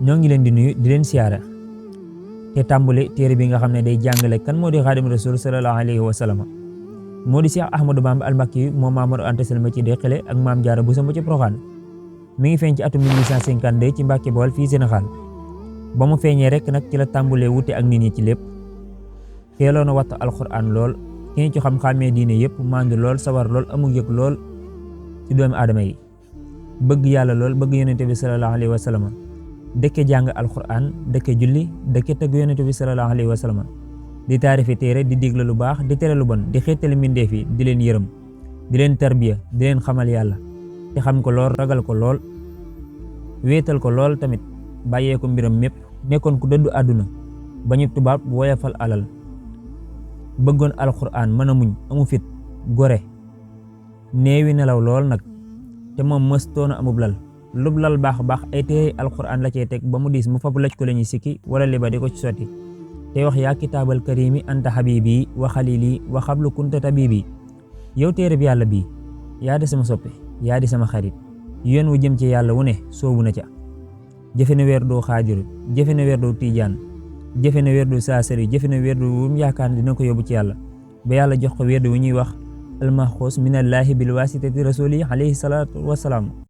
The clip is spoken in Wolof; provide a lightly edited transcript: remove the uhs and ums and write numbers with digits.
ñoo ngi leen di nuyu di leen siyaara te tàmbale téere bi nga xam ne day jàngale kan moo di xaadim rasul sallallahu alayhi wa sallam moo di Cheikh Ahmadou Bamba al-Makki moom Mamadou Anta Sall ma ci Dexële ak Maam Jaara Buso ma ci Poroxaan mi ngi feeñ ci atum 1852 ci Mbàkke Bawol fii Sénégal ba mu feeñee rek nag ci la tàmbalee wute ak nit ñi ci lépp teeloon a wattu alxuraan lool ki ñu ci xam-xamee diine yëpp mandu lool sawar lool amul yëg lool ci doomi aadama yi bëgg yàlla lool bëgg yonente bi sallallahu alayhi wa sallam dëkke jàng alxuraan dëkke julli dëkke tëgg yonente bi sallallahu alayhi wa sallam di taarifi téere di digle lu baax di tere lu bon di xeetali mbindeef yi di leen yërëm di leen tarbiya di leen xamal yàlla te xam ko lool ragal ko lool wéetal ko lool tamit bàyyee ko mbiram mépp nekkoon ku dëddu àdduna bañu tubaab woyafal alal bëggoon alxuraan mën a muñ amu fit gore neewi nelaw lool nag te moom mëstoona amub lal lub lal baax ay téere alxuraan la cee teg ba mu diis mu fab laj ko la ñuy sikki wala liba di ko ci sotti te wax yaa kitaabal karimi anta habibi wa xalili wa xablu kunta tabibi yow téere bi yàlla bii yaa di sama soppe yaa di sama xarit yoon wu jëm ci yàlla wu ne soobu na ca jëfe na weer doo xaadir jëfe na weer doo tiijaan jëfe na weer doo saasari jëfe na weer doo wum yaakaar dina ko yóbbu ci yàlla ba yàlla jox ko weer wu ñuy wax almaxuus minallahi bil wasitati rasuli alayhi salaatu wasalaam